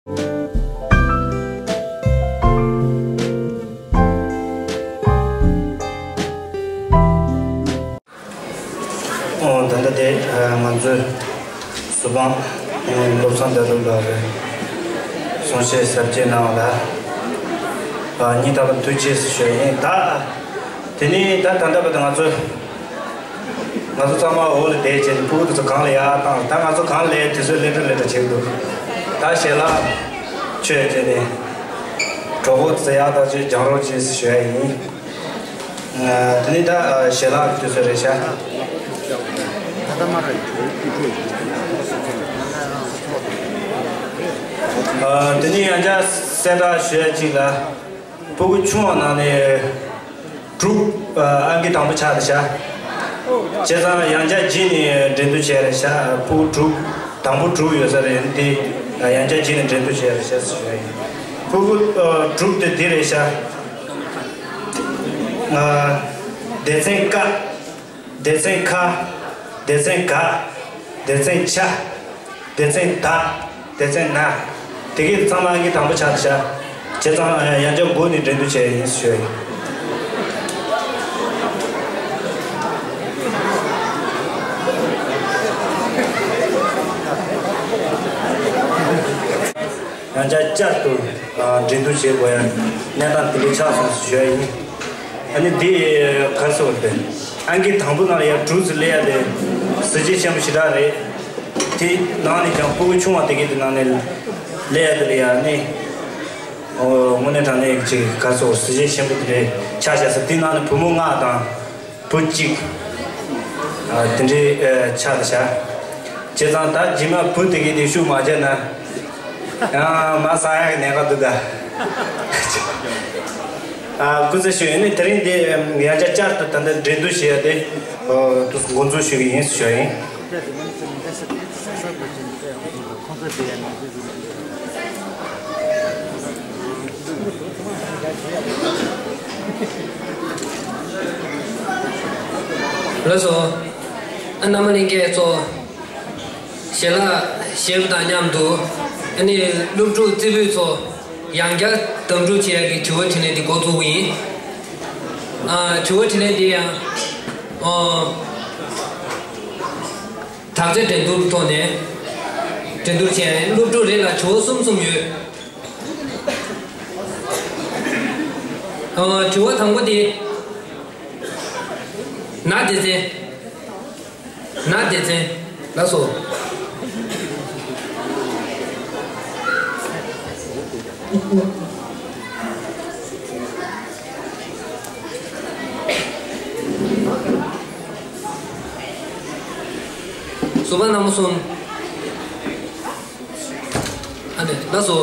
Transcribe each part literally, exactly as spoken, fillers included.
ཨོ། ད་ལྟ་དེ་ང་ཚོའི་གཟུ་དཔང་བློ་བཟང་དོན་གྲུབ་ལགས་རེད། གསུང་བཤད་གཟབ་རྒྱས་གནང་བ་ལ་སྙིང་ཐག་པ་ཐུགས་རྗེ་ཆེ་ཞུ་ཡ་ཡིན། ད་དེ་ནས་ད་ད་ལྟ་བར་དུ་ང་ཚོ་ང་ཚོ་ཚང་མ་འོག་ལ་བསྡད་བྱས་ནས་ཕྲུ་གུ་དེ་ཚོ་གང་ལ་ཡར་བཏང་། ད་ང་ཚོ་གང་ལ་དུས་ཚོད་སླེབས་འགྲོ་སླེབས་འགྲོ་བྱེད་འདུག་ད་ཞལ་ལག་མཆོད་བྱས་ནས་གྲོགས་པོ་དེ་ཚོ་ཡར་བཏང་བྱས་སྦྱང་རོགས་བྱེད་ཞུ་ཡ་ཡིན། དེ་ནས་ད་ཞལ་ལག་གི་དུས་ཚོད་རེད་ཤག་དེ་ནས་ཡང་བསྐྱར་གསལ་བསྒྲགས་ཞུ་ཡ་གཅིག་ལ། ཕྲུ་གུ་ཆུང་བ་ནང་ནས་དྲུག་ཨང་ཀི་དང་པོ་ཆགས་རེད་ཤག་བྱས་ཙང་ཡང་བསྐྱར་རྗེས་ནས་འགྲན་བསྡུར་བྱས་རེད་ཤག་ཕྲུ་གུ་དྲུག་དང་པོ་དྲུག་ཡོད་ས་རེད། དེ་ཡང་བསྐྱར་རྗེས་ནས་འགྲན་བསྡུར་བྱས་རེད་ཤག་ཞུ་ཡ་ཡིན། ཕྲུ་གུ་དྲུག་དེ་འདི་རེད་ཤག་སྡེ་ཚན་ཀ། སྡེ་ཚན་ཁ། སྡེ་ཚན་ག། སྡེ་ཚན་ཆ། སྡེ་ཚན་ད། སྡེ་ཚན་ན། དེ་གའི་ཚང་མ་ཨང་ཀི་དང་པོ་ཆགས་བཞག་བྱས་ཙང་ཡང་བསྐྱར་འགོ་ནས་འགྲན་བསྡུར་བྱས་ཡིན་ཞུ་ཡ་ཡིན། ཡང་བསྐྱར་བསྐྱར་དུ་འགྲན་བསྡུར་བྱེད་དགོས་ཡ་གནས་སྟངས་དེ་འདྲ་ཆགས་སོང་ཞུ་ཡ་ཡིན། ཨ་ནི་འདི་ག་རེ་ཟེར་དགོས་རེད། ཨང་ཀི་དང་པོ་ནང་ལ་ཡར་དྲུག་ཙམ་སླེབས་ཡ་དེ་གཟི་བརྗིད་ཆེན་པོ་ཞེ་དྲག་རེད། དེ་ནང་ནས་ཀྱང་ཕྲུ་གུ་ཆུང་བ་དེ་གའི་དེ་ནང་ནས་སླེབས་ཡ་དེ་ལ་ཡ་ནི་དངོས་གནས་དྲང་གནས་ཀྱི་ག་རེ་ཟེར་དགོས། གཟི་བརྗིད་ཆེན་པོ་དེ་རེད། ཆ་བཞག་ས་དེ་ནང་ནས་བུ་མོ་ལྔ་དང་། བུ་གཅིག་ཨ། དེ་འདྲའི་ཨ། ཆགས་བཞག་བྱས་ཙང་ད་རྗེས་མ་བུ་དེ་གའི་དེ་ཤུགས་མ་རྒྱག་ན་ཡང་མ་ཟ་ཡག་གི་ཉེན་ཁ་འདུག་ད། ཨ། སྐུ་ཚེ་ཞུ་ཡིན་ནི་དེ་རིང་འདི་ཡང་བསྐྱར་བསྐྱར་དུ་ད་ལྟ་འགྲན་བསྡུར་བྱེད་ཡ་དེ་ཨ། འདུག་འགོ་འཛུགས་ཞུ་གི་ཡིན་ཞུ་ཡ་ཡིན། ལགས་སོ། ཨ། རྣམ་པ་ལྷན་རྒྱས་ཚོ་ཞལ་ལག་བཞེས་པ་དང་མཉམ་དུ་ཨ་ནི་སློབ་ཕྲུག་རྩེ་ཕུད་ཚོ་ཡང་བསྐྱར་གདམ་འཁྲུག་བྱེད་ཡག་གི་དྲི་བ་དྲིས་ལན་འདི་འགོ་བཙུགས་ཀྱི་ཡིན། ཨ། དྲི་བ་དྲིས་ལན་འདི་ཡང་ཨོ། དག་ཆ་འགྲན་བསྡུར་ཐོག་ནས་འགྲན་བསྡུར་བྱས། སློབ་ཕྲུག་རེ་ལ་དྲི་བ་གསུམ་གསུམ་ཡོད། ཨ། དྲི་བ་དང་པོ་དེ། ན་སྡེ་ཚན། ན་སྡེ་ཚན། ལགས་སོ། གཟུ་དཔང་རྣམ་པ་གསུམ། ཨ་ནི་ལགས་སོ།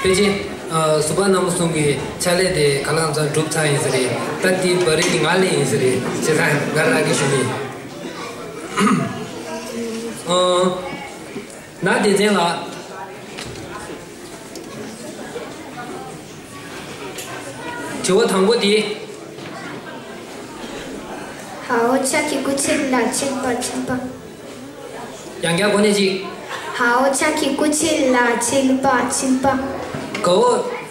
ཕལ་ཆེར་ཨ། གཟུ་དཔང་རྣམ་པ་གསུམ་གྱི་ཕྱག་ལས་དེ་གང་ལ་གང་འཚམ་གྲུབ་ཚར་ཡིན་ས་རེད། ད་དེ་བར་རིགས་ང་ལས་ཡིན་ས་རེད། བྱས་ཙང་ང་རང་གིས་ཞུ་གི་ཡིན། ཨ། ན་སྡེ་ཚན་ལ། དྲི་བ་དང་པོ་དེ། ཧའོ་ལྕགས་ཀྱི་སྐུ་ཆས་ལ་ཆིལ་པ་ཆིལ་པ། ཡང་བསྐྱར་གོ་ནས་ཅིག་ཧའོ་ལྕགས་ཀྱི་སྐུ་ཆས་ལ་ཆིལ་པ་ཆིལ་པ། གའོ་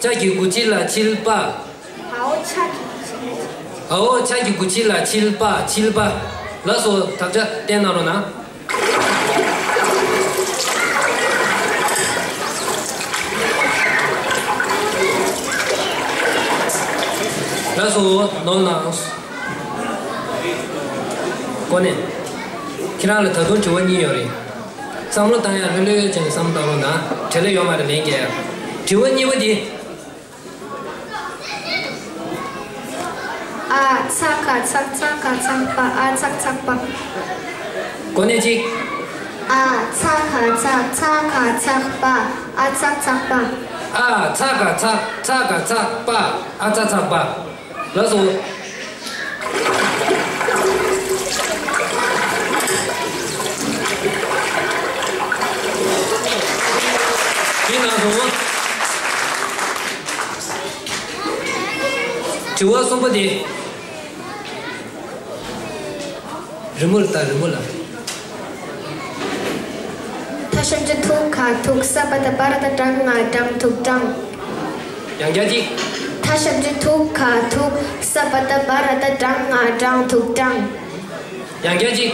ལྕགས་ཀྱི་སྐུ་ཆས་ལ་ཆིལ་པ། ཧའོ་ལྕགས་ཀྱི་སྐུ་ཆས་ལ་ཆིལ། ཧའོ་ལྕགས་ཀྱི་སྐུ་ཆས་ལ་ཆིལ་པ་ཆིལ་པ། ལགས་སོ། དག་ཆ་བསྟན་གནང་རོགས་གནང་། ལགས་སོ། ནོར་གནང་། གོ་ནས། ཁྱེད་རང་ལ་ད་དུང་དྲི་བ་གཉིས་ཡོད་རེད། བསམ་བློ་བཏང་ཡ་ལྷོད་ལྷོད་བྱས་ནས་བསམ་བློ་བཏང་རོགས་གནང་། བྲེལ་བ་ཡོད་མ་རེད། ལན་རྒྱག་ཡ། དྲི་བ་གཉིས་པ་འདི། ཨ་ཚ་ག་ཚག་ཚ་ག་ཚག་པ། ཨ་ཚག་ཚག་པ། གོ་ནས་ཅིག་ཨ་ཚ་ག་ཚག་ཚ་ག་ཚག་པ། ཨ་ཚག་ཚག་པ། ཨ་ཚ་ག་ཚག་ཚ་ག་ཚག་པ། ཨ་ཚག་ཚག་པ། ལགས་སོ། དེ་ནང་དུ་དྲི་བ་གསུམ་པ་དེ། རི་མོ་ལ་ལྟ། རི་མོ་ལ། ད་ ཐ་ཞབས་ཀྱུ་ཐུ་ག་ཐུག་ས་པ་ད་བ་ར་ད་དྲ་ང་དྲང་ཐུག་དྲང་། ཡང་བསྐྱར་ཅིག་ཐ་ཞབས་ཀྱུ་ཐུ་ག་ཐུག་ས་པ་ད་བ་ར་ད་དྲ་ང་དྲང་ཐུག་དྲང་། ཡང་བསྐྱར་ཅིག་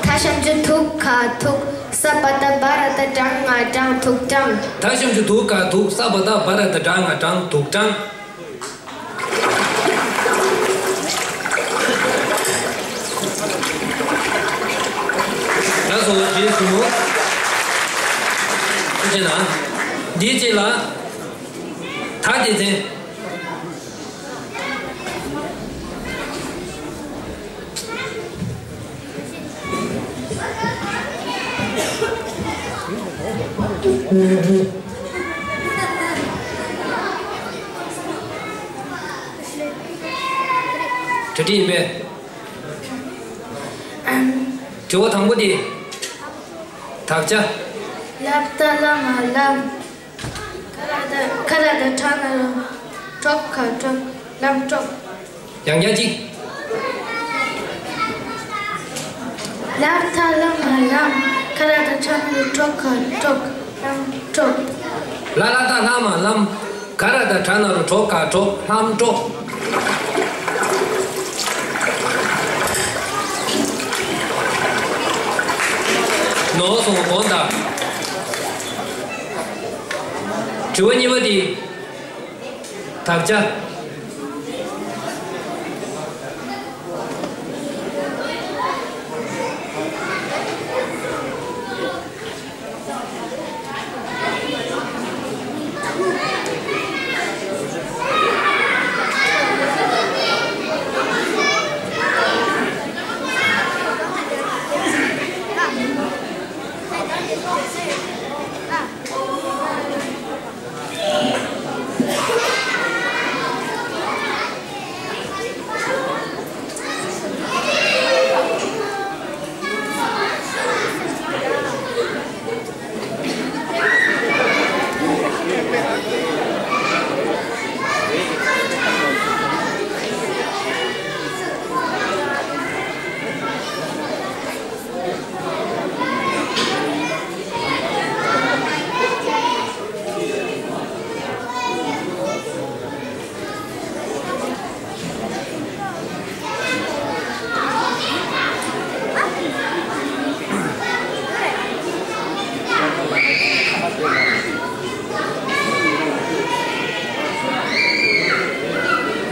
ཐ་ཞབས་ཀྱུ་ཐུ་ག་ཐུག་ས་པ་ད་བ་ར་ད་དྲ་ང་དྲང་ཐུག་དྲང་། ཐ་ཞབས་ཀྱུ་ཐུ་ག་ཐུག་ས་པ་ད་བ་ར་ད་དྲ་ང་དྲང་ཐུག་དྲང་། ལགས་སོ། རྗེས་སུ། ཐུགས་རྗེ་གནང་། འདིའི་རྗེས་ལ། ད་སྡེ་ཚན། གྲ་སྒྲིག་ཡིན་པས། དྲི་བ་དང་པོ་དེ། དག་ཆ། ལ་བཏགས་ལ་མ་ལམ། ག་ར་བཏགས་ག་ར་བཏགས་གྲ་ན་རོ་གྲོ་ག་གྲོགས། ལམ་གྲོགས། ཡང་བསྐྱར་ཅིག་ལ་བཏགས་ལ་མ་ལམ། ག་ར་བཏགས་གྲ་ན་རོ་གྲོ་ག་གྲོགས། ལམ་གྲོགས། ལ་ལ་བཏགས་ལ་མ་ལམ། ག་ར་བཏགས་གྲ་ན་རོ་གྲོ་ག་གྲོགས། ལྷམ་གྲོགས། ནོར་སོང་། དགོངས་དག་དྲི་བ་གཉིས་པ་འདི། དག་ཆ།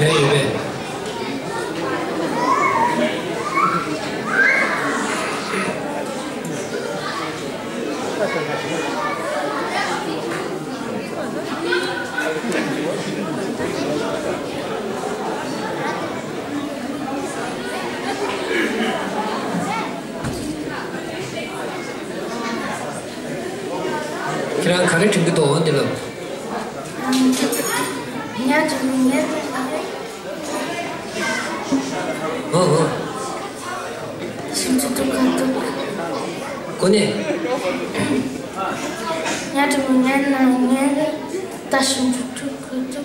ལན་ཡོད་པས། ཁྱེད་རང་ག་རེ་དྲན་གྱི་འདུག་འོ་འདི་ལ། ཉ་དྲུག་ཉ། ཨོ་ཨོ། ཞིབ་ཏུ་ཏུ་ག་ཏུ། གོ་ནས། ཉ་དྲུག་ཉ་ན་ཉན། ད་ཞིབ་ཏུ་ཏུ་ག་ཏུ།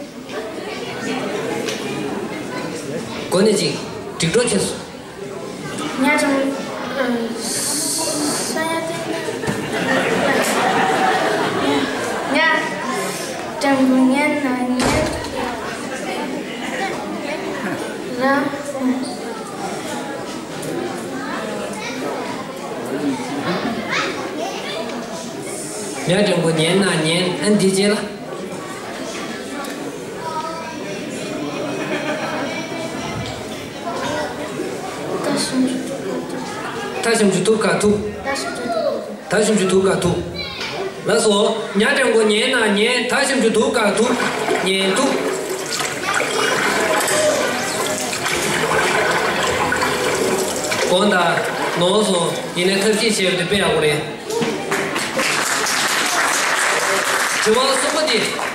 གོ་ནས་ཅིག་འགྲིག་འགྲོ་ཆེ་སོ། ཉ་དྲུག་ཨ། ས་ཡ་ཏི། ཉ་དྲུག་ཉ་ན་ཉན། ར། ཉ་དྲུག་ཉན་ན་ཉན། ཨ་འདི་རྗེས་ལ། ད་ཞིབ་ཏུ་ཏུ་ག་ཏུ། ད་ཞིབ་ཏུ་ཏུ་ག་ཏུ། ད་ཞིབ་ཏུ་ཏུ་ག་ཏུ། ལགས་སོ། ཉ་དྲུག་ཉན་ན་ཉན། ད་ཞིབ་ཏུ་ཏུ་ག་ཏུ། ཉན་ཏུ། དགོངས་དག་ནོར་སོང་། ཡིན་ནའི་ཐབས་ཤེས་བྱས་པ་དེ་དཔེ་ཡག་པོ་རེད། དྲི་བ་གསུམ་པ་དེ།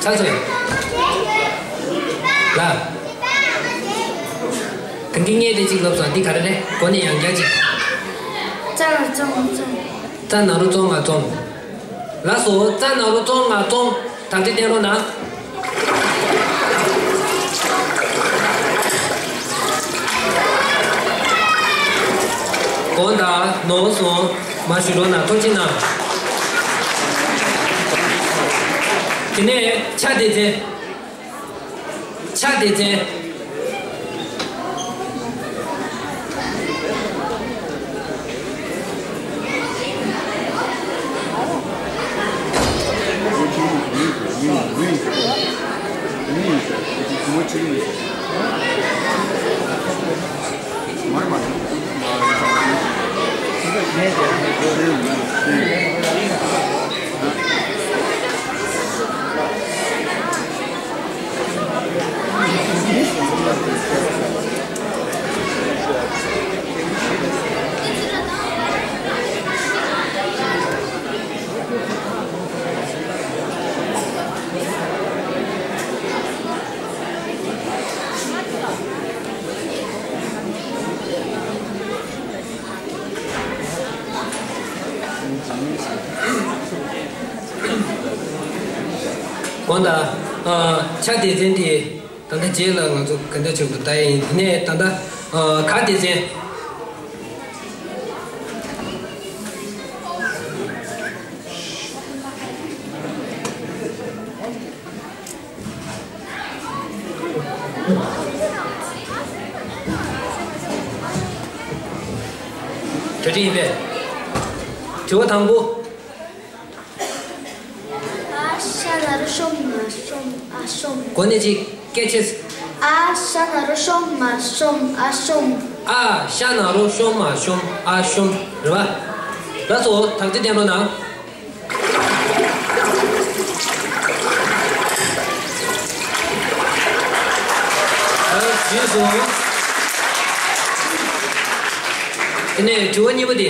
ཚ་ཚོད། ལ། གང་གི་ངས་དེ་གཅིག་ལབ་སོང་། འདི་ག་རེ་རེད། གོ་ནས་ཡང་བསྐྱར་གཅིག་རྩ་ན་རྩོམ་ང་རྩོམ། རྩ་ན་རོ་རྩོམ་ང་རྩོམ། ལགས་སོ། རྩ་ན་རོ་རྩོམ་ང་རྩོམ། དག་ཆ་བསྟན་རོགས་གནང་། དགོངས་དག་ནོར་སོང་། མ་ཞུ་རོགས་གནང་། ཐུགས་རྗེ་གནང་། དེ་ནས་ཕྱག་སྡེ་ཚན། ཕྱག་སྡེ་ཚན། དགོངས་དག་ཕྱག་སྡེ་ཚན་དེ་ད་ལྟ་རྗེས་ལ་ང་ཚོ་ག་འདྲ་བྱེད་དགོས་ལྟ་ཡ་ཡིན། དེ་ནས་ད་ལྟ་ག་སྡེ་ཚན། གྲ་སྒྲིག་ཡིན་པས། དྲི་བ་དང་པོ། ཨ་ཤ་ན་རོ་ཤོམ་མ་ཤོམ་ཨ་ཤོམ། གོ་གནས་གཅིག་སྐད་ཆེས། ཨ་ཤ་ན་རོ་ཤོམ་མ་ཤོམ་ཨ་ཤོམ། ཨ་ཤ་ན་རོ་ཤོམ་མ་ཤོམ་ཨ་ཤོམ། རེད་པ། ལགས་སོ། དག་ཆ་བསྟན་རོགས་གནང་། ཨ་ཞུས་སོང་། དེ་ནས་དྲི་བ་གཉིས་པ་དེ།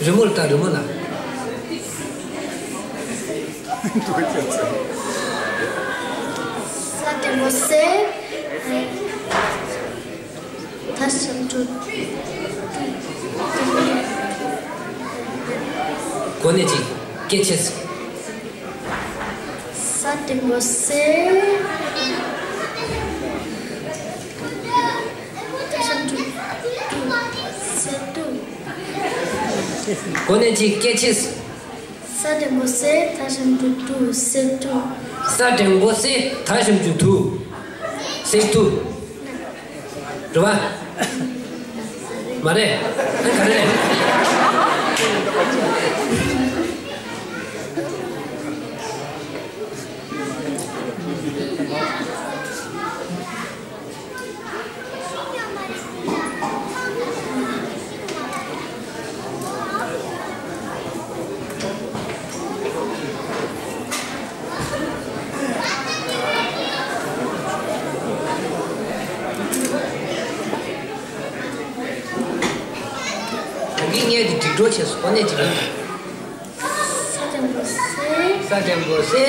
རི་མོ་ལ་ལྟ། རི་མོ་ལ། ས་འགྲེང་བུ་སེ། ད་ཞབས་ཀྱུ་ཏུ། གོ་གནས་གཅིག་སྐད་ཆེས། ས་འགྲེང་བུ་སེ། ད་ཞབས་ཀྱུ་ཏུ། སེ་ཏུ། གོ་གནས་གཅིག་སྐད་ཆེས། ས་འགྲེང་བུ་སེ། ད་ཞབས་ཀྱུ་ཏུ། སེ་ཏུ། ས་འགྲེང་བུ་སེ། ད་ཞབས་ཀྱུ་ཏུ། སེ་ཏུ། རེད་པ། མ་རེད། ཨ་ག་རེ་རེད། ད་གིན་ངས་འདི་སྒྲིག་འགྲོ་བྱས་སོང་། གོ་གནས་གཅིག་ལ། ས་འགྲེང་བུ་སེ། ས་འགྲེང་བུ་སེ།